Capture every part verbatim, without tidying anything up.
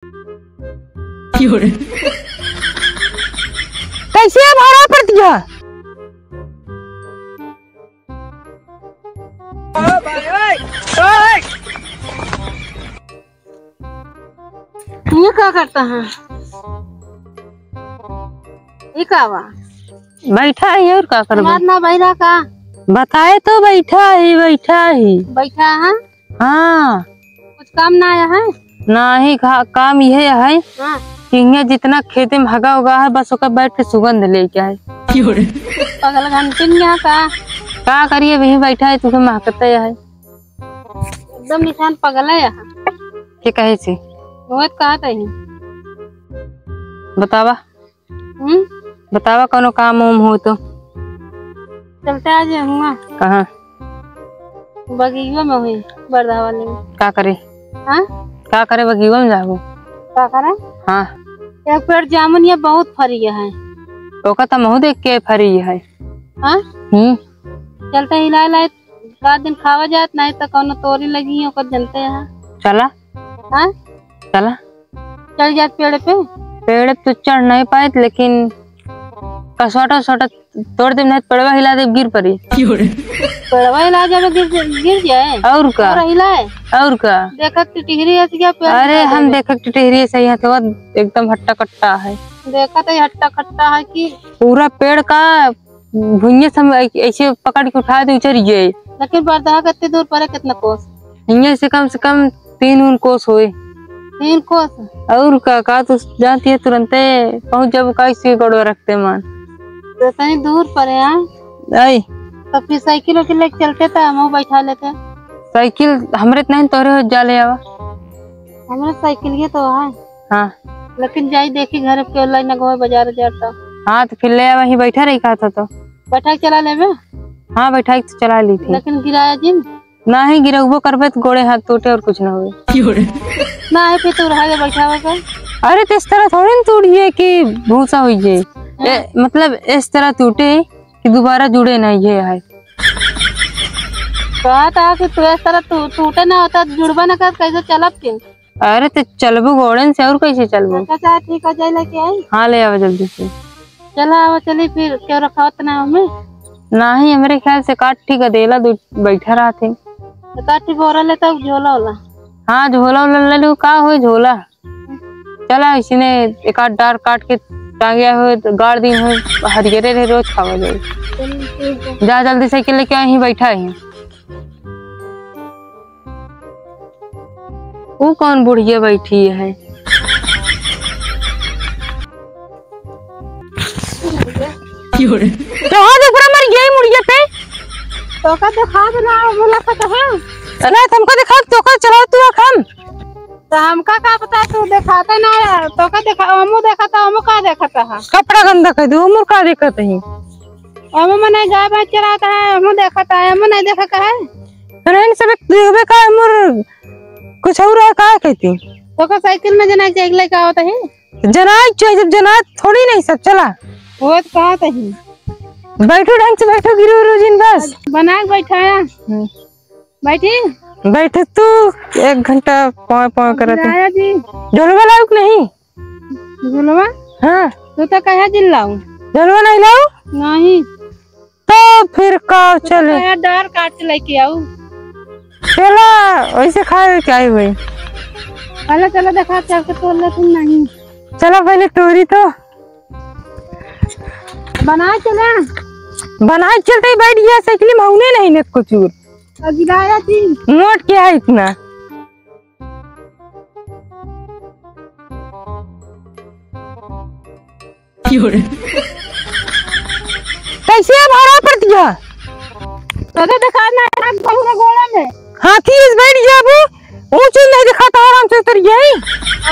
कैसे अब हरा पड़ दिया? ये का करता है? ये का बा? बैठा ही और का करबे? हमार ना बैठा का? बताए तो बैठा ही, बैठा ही। बैठा है? हाँ। कुछ काम ना आया है? नाही, का-, काम यह है हाँ। कि हियाँ जितना खेते में हगा उगा है, बस ओकर बैठ के सुगंध लेके आए। पगल घंटिन यहाँ का? का करिए, वहीं बैठा है, तुझे महकता है। एकदम निशान पगल है यहाँ। के कहे से? बहुत कहा तही। बतावा। हम्म? बतावा, कौनो काम वाम हो तो। चलते आज हुआ। कहाँ? बगिया में हुई, बरधा वाले में। का करे? हाँ? का करे बगिया में जाबो? का करे? हाँ। एक पेड़ जामुन ये बहुत फरी है। ओका त महू देख के फरी है। हाँ? हम्म। चलते हिला हिला एक आध दिन खावा जात, नहीं तो कौनो तोरी लगी है, ओकर जनते है। चला। हाँ? चला। चढ़ जात पेड़ पे। पेड़ पे तो चढ़ नहीं पाए, लेकिन कसौटा सौटा तोड़ देब, नहीं तो पेड़वा हिला देब, गिर पड़ी। पेड़वा हिला जाबे, गिर, गिर जाए। और का? और हिलाए। और का? देखत टिटहरी हंस गया पेड़ अरे, हिला हम देबे। देखत टिटहरी सही है तो एकदम हट्टा कट्टा है। देखत है हट्टा कट्टा है कि पूरा पेड़ का भुइयां से हम ऐ-, ऐसे पकड़ के उठाए तो उचर गए। लेकिन बरदहा कितनी दूर पड़े, कितना कोस? हियां से कम से कम तीन उन कोस होए। तीन कोस? और का, का तू जानती है, तुरंते पहुंच जाबो, का इसी गड़वा रखते मान। तो इतनी दूर पड़े, हाँ? आई। तो फिर साइकिल वाइकिल लेके चलते तो हम बैठा लेते। साइकिल हमरे तो नहीं, तोरे हो जा ले आवा। हमरे साइकिल ये तो है। हाँ। लेकिन जाई देखी घर के line लगवा बाजार जाता। हाँ, तो फिर ले आवा, वहीं बैठा रही कहा था तो। बैठा के चला लेबे? हाँ, बैठा के तो चला ली थी। लेकिन गिराया जिन? नाही, गिरउबो करबे तो गोड़े हाथ टूटे और कुछ ना होए। नाही, फिर तू रहा के बैठावे का। अरे, तो इस तरह थोड़ी ना टूट जाए कि भूसा हो जाए। हाँ। ए, मतलब, इस तरह टूटे कि दोबारा जुड़े ना, ये है। कहा था कि तू इस तरह टू-, टूटे ना होता, जुड़बा ना कर, कैसे चलब के? अरे, तो चलबो गोड़न से, और कैसे चलबो? अच्छा, चाहे ठीक हो जाए, लेके आई। हाँ, ले आवा जल्दी से। चला आवा, चली फिर, क्यों रखावत ना हमें? नाही, हमरे ख्याल से काट ठीक है, देला दू बैठा रहते। तो काट ठीक बोरा लेता, झोला होला। हाँ, झोला होला ले लू, का होई झोला? चला, इसने एक आध डार काट के टांगे होए, तो गाड़ दिन होए, हरियरे रहे, रोज खावा जाए। चल, ठीक है। जा, जल्दी साइकिल लेके आई, बैठा ही। ऊ कौन बुढ़िया बैठी है? तोहर ऊपर मर गई मुड़िया पे। तोका देखा दे ना, बोला कत है। ना, तुमको देखा, तोका चलाओ तू अखन। तो हमका का पता, तू देखाते ना है। तोका देखा, हमू देखा था, हमू का देखा था? कपड़ा गंदा कर दू, हमू का देखा था ही? हमू मने गाय भैंस चराता है, हमू देखा था, हमू नहीं देखा का है? रहन सब एक देखबे का, हमर कुछ और है का कहती? तोका साइकिल में जना के लेके आवत है। जना के चाहिए, जब जना थोड़ी नहीं सब चला। वो तो कहत ही। बैठो ढंग से बैठो, गिरो रो जिन बस। बना के बैठाया। हम्म। बैठी? बैठे तू एक घंटा पॉय पॉय करत है। गिराया जी। ढोलवा लाऊ कि नहीं? ढोलवा? हाँ। तू तो कहे जिन लाऊ। ढोलवा नहीं लाऊ? नहीं। तो फिर का तो चले? कहे डार काट के लेके आऊ। चला, वैसे खाए के आई हुई। चला, चला, देखा, चल के तोड़ ले तुम नहीं। चला, पहले तोरी तो। बनाए चला। बनाए चलते ही बैठ गया, साइकिल में हूने नहीं ने कुछ और। तो गिराया थी। मोट क्या है इतना? कैसे अब हरा पड़ दिया? तो देखा ना, हाथ बहुत गोड़ा में। हाथी इस बैठ गया अबू। ऊंच नहीं दिखाता, आराम से उतर गया ही।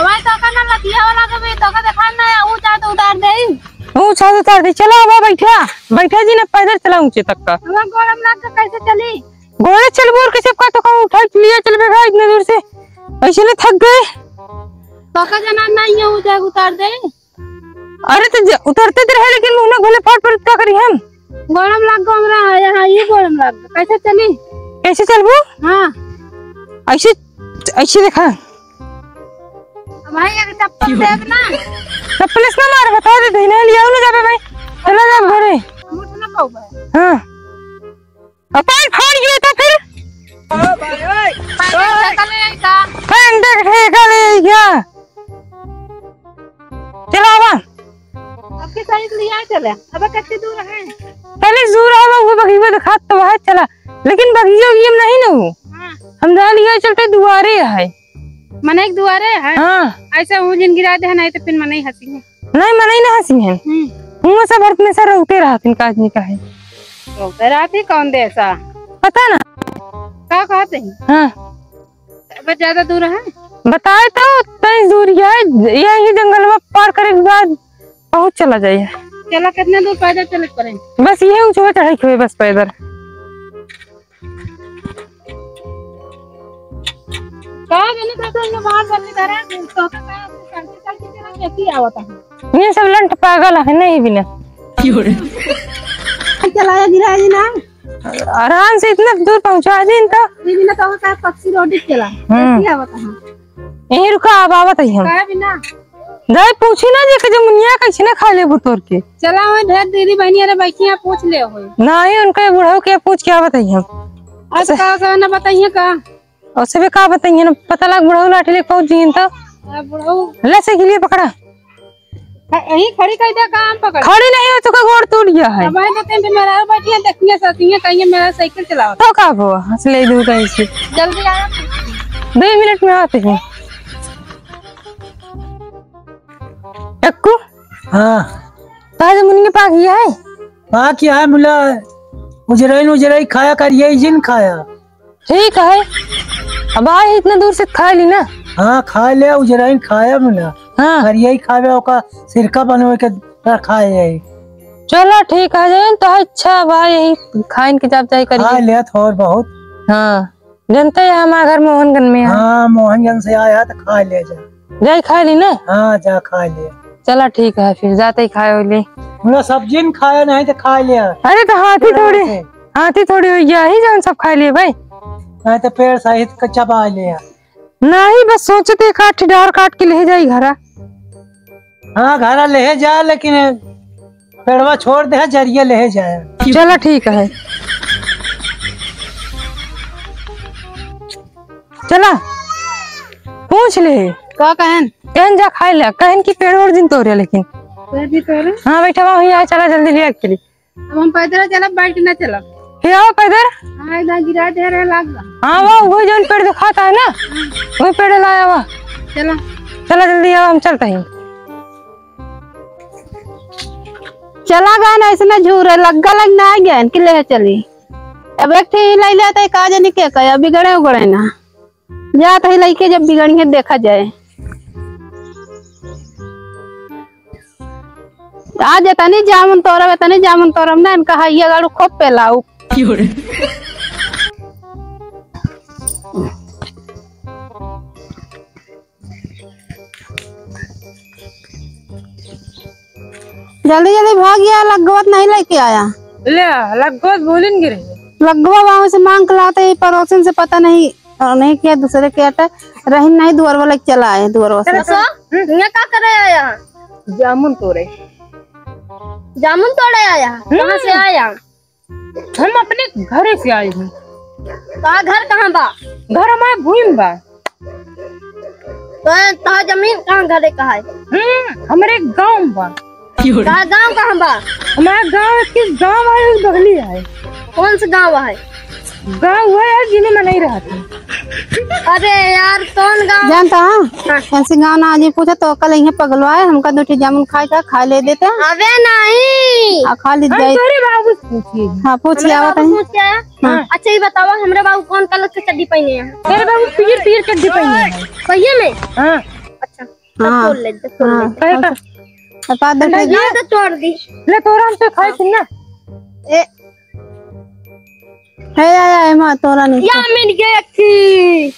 अबे तो का ना लतिया वाला के भी तो का देखा ना, ऊंच आ तो उतार दे। ऊंच आ तो उतार दे। चला अब बैठा, बैठा जी ना, पैदल चला ऊंचे तक का। हमारा गोड़ा में लाग के कैसे चली? गोड़े चलबो और कैसे का तो का उठा लिया चलबे भाई इतने दूर से। ऐसे ना थक गए। तो का जना नहीं है, ऊंच आ उतार दे। अरे तो ज-, उतरते तो रहे, लेकिन मुंह ना घोले फट पड़ का करी हम? गोड़म लाग गो हमरा, यहाँ ये गोड़म लाग गो। कैसे चली? कैसे चलबो? हाँ। ऐसे, ऐसे देखा। भाई, एक चप्पल देब ना। चप्पल से ना मार, बता दे, नहीं लिया ना जाबे भाई। चला जा घरे। हम उठ ना पाऊबे। हाँ। अब पैंट फाड़ गए तो फिर? पैंट ठेका ले आई का? पैंट ठेका ले आई का? चला आवा। आपके साइकिल लिया चले। अब कितनी दूर है? पहले दूर है, वो बगीचा दिखात तो है, चला। लेकिन बगीचा उगीचा में नहीं ना हो। हाँ। हम जा लिया चलते दुआरे है। मने एक दुआरे है? हाँ। ऐसे वो जिन गिरा दे है, नहीं तो फिर मने ही हंसी है। नहीं, मनई ना हंसी हैं। हम्म। हुआं से भरत में से रोते रहत हैं, काज नहीं कहे। रोते रहत ही कौन देसा? पता ना। का कहत हैं? हाँ। अब ज्यादा दूर है? बताए तो तई दूर है, यही जंगल में पार करे के बाद बहुत चला जाइए। चला, कितने दूर पैदल चले के पड़े? बस ये ऊंचवा चढ़ाई के हुए, बस पैदल। का जाने का तो इन्हें बाहर बनी तरह, तो का चलती चलती तरह कैसी आवत है? ये सब लंठ पागल है, नहीं बिना। क्यों रे? चलाया गिरा जी ना। आराम से इतना दूर पहुंचा दे इनका। ये बिना तो का पक्षी रोटी चला। हम्म। कैसी आवत है? यहीं रुका, अब आवत है हम। का बिना? जाए पूछी ना जे के जमुनिया कैसे ना खा लेबू तोर के। चला, वहाँ ढेर दीदी बहनी अरे बैठी हैं, पूछ ले होई। नहीं, उनके बुढ़ऊ के पूछ के आवत है हम। आज से का से ना बताइए का? और सबे का बताइए ना, पता लग बुढ़ऊ लाठी लेके पहुंच जियन तो। अरे बुढ़ऊ। ले साइकिल ये पकड़ा। ख-, यहीं खड़ी कर दे, काम पकड़। खड़ी नहीं हो चुका, गोड़ टूट गया है। अब आए तो तीन दिन मेरा बैठी है, देखिए ससिए कहिए मेरा साइकिल चलाओ। तो का वो हंस ले दू कहीं से। जल्दी आया। दो मिनट में आते हैं। एक्कू। हाँ। ताज मुन्नी पाक गया है। पाक गया है मुला। उजरैन उजरैन खाया कर, यही जिन खाया। ठीक है, अब आए इतना दूर से खा ली ना। हाँ, खा ले, उजरैन खाया मुला। हाँ। और यही खावे ओका सिरका बनवे के रखा है यही। चलो ठीक है, जैन तो अच्छा बा, यही खाइन के जब जाए करिए। खा ले थोड़ बहुत। हाँ। जनते है हमारे घर मोहनगंज में है। हाँ, मोहनगंज से आया तो खा ले जा। जाई खा ली ना? हाँ, जा खा ले। चला ठीक है, फिर जाते ही खाए ले। मुला सब्जी न खाया नहीं तो खा ले। अरे तो हाथी थोड़ी, हाथी थोड़ी हो गया ही जौन सब खा लिए भाई। नहीं तो पेड़ सहित क चबा ले। नहीं, बस सोचते काट डार काट के ले जाई घरा। हाँ, घरा ले जा, लेकिन पेड़वा छोड़ दे, जरिया ले जाए। चला ठीक है, चला पूछ ले। का कहन? कहन जा खाए ले, कहन की पेड़ ओड़ दिन तोरे, लेकिन पेड़ भी तोरे? हाँ, बैठा हुआ हुई है, चला जल्दी ले आके चली। अब हम पैदल चलब, बाइक ना चलब। हे आओ पैदल। हाँ, इधर गिरा दे रहे लाग बा। हाँ, वो, वो जौन पेड़ दिखाता है ना, वही पेड़ लाया हुआ। चला। चला जल्दी आओ, हम चलते हैं। चला गए ना, ऐसे ना झूरे, लग्गा लग ना आ गए, कि ले चली। अब एक ठे ही ले लेते, का जानी के कहे, बिगड़े उगड़े ना। जात ही लइके जब बिगड़ी है, देखा जाए। आज इतनी जामुन तोरब, इतनी जामुन तोरब ना, इनका हइया गाड़ू खूब पेलाऊ। जल्दी जल्दी भाग गया, लग्गवत नहीं लेके आया। ले, लग्गवत बोलिन गिरे। लग्गवा वहाँ से मांग के लाते ही पड़ोसिन से, पता नहीं, और नहीं किया दूसरे के आटा, रहीन नहीं दुआरवा लेके चला आए, दुआरवा से। अरे सो, हम्म। यहाँ का करे आया? जामुन तोड़े। जामुन तोड़े आया? हम्म। कहाँ से आया? हम अपने घरे से आए हैं। का घर कहाँ बा? घर हमारे भूमि में बा। तो तोहार जमीन कहाँ घरे कहाँ है? हम्म, हमरे गाँव में बा। का गाँव कहाँ बा? हमारा गाँव एक गाँव है, एक बगली है। कौन सा गाँव है? गाँव वो है जिन्हें मैं नहीं रहती। अरे यार, कौन गाँव? जानता है? हाँ। ऐसे गाँव ना आज पूछा तो कल यहीं पगलवा है, हमका दो ठे जामुन खाए का, खा ले देते हैं। अबे नहीं। आ, खा ले हम जाए। तोरे बाबू से पूछिए। हाँ, पूछ हमरे लिया बाबू बताइए। पूछ के आया? हाँ। अच्छा, ये बताओ, हमरे बाबू कौन कलर के चड्डी पहने हैं? तेरे बाबू पीर पीर चड्डी पहने हैं। सही में? हाँ। अच्छा, तब हाँ। तोड़ ले, तब तोड़ हाँ। ले। कहे का? अब बात देखे ना, ये तो तोड़ दी। ले, तोरा हमसे खाए थी ना। ए। हे, या, या, एमा, तोरा नहीं। या, मिल गए अक्की।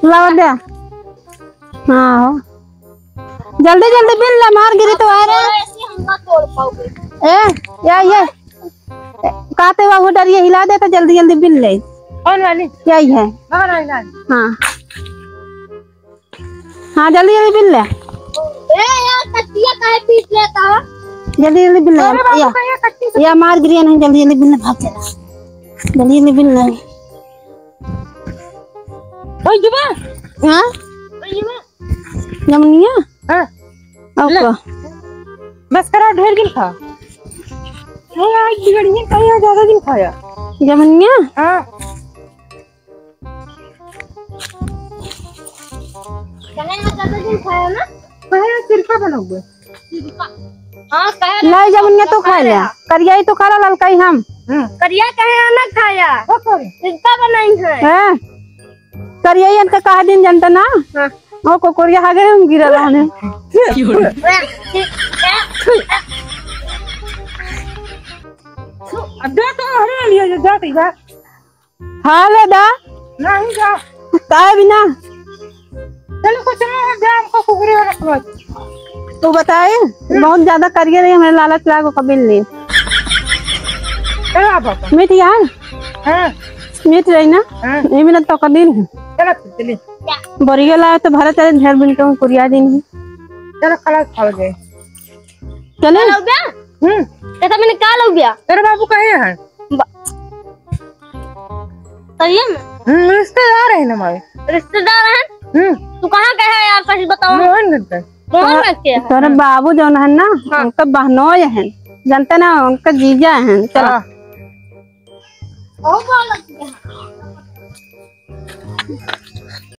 लावा दे। हाँ, हो। जल्दी, जल्दी बिन ले, मार गिरी तो आ रहे। ऐसे हम ना तोड़ पाओगे। ए, या, ये। कहते बाबू डरिए हिला दे तो जल्दी, जल्दी बिन ले। कौन वाली? यही है। कौन वाली? हाँ। हाँ, जल्दी जल्दी बिन ले। ए यार, कच्चिया काहे पीस लेता हो? जल्दी जल्दी बिन ले। अरे बाबू, या, कहीं कच्ची से या मार गिरिया नहीं, जल्दी जल्दी बिन ले, भाग चला। जल्दी जल्दी बिन ले। ओए जुबा। हाँ? ओए जुबा। जमुनिया? हाँ। और ले। का? बस करा, ढेर दिन खा। नहीं, आज बिगड़िए, कहीं आज ज्यादा दिन खाया। जमुनिया? हाँ। कहे ना, ज्यादा दिन खाया ना? कहे ना, सिरका बनौबे। सिरका। हाँ, कहे ना, नहीं, जमुनिया तो खा ले। करिया ही तो खा ला, ललका ही हम। हम्म। करिया कहे ना खाया। ओ, sorry। सिरका बनाई है। हैं? करिया ही इनका कहा दिन जनता ना? हाँ। ओ, कोकोरिया हागे हम गिरा रहने। अब दे तो हरे लिए, जा, जा। हाँ, ले दा। नहीं जा। काहे बिना? चलो, कुछ नहीं है, जा, हमको कुकरी वाला समझ। तू बताए, हम्म। बहुत ज्यादा करिए रही, हमें लालच लागो कभी नहीं। चलो, आप बताओ। मीठ यार? हाँ। मीठ रही ना? हाँ। ये मिनट तो कभी नहीं। चलो, फिर चलिए। बढ़िया लागे तो भरा चले, ढेर बिन के कुरिया दिन ही। चलो, खलास खाओ जाए। चले? का लौब्या? हम्म। कहता मैंने का लौब्या? तेरे बाबू कहे हैं? बा-, सही है ना? हम्म, रिश्तेदार है ना हमारे। रिश्तेदार हैं? हम्म। तू कहाँ का है यार, सही बताओ। मोहनगंज का। मोहनगंज के है? तोरे बाबू जौन है ना, हाँ। उनका बहनोई है। जानते ना, उनका जीजा है। चलो। हाँ। ओ बोलो।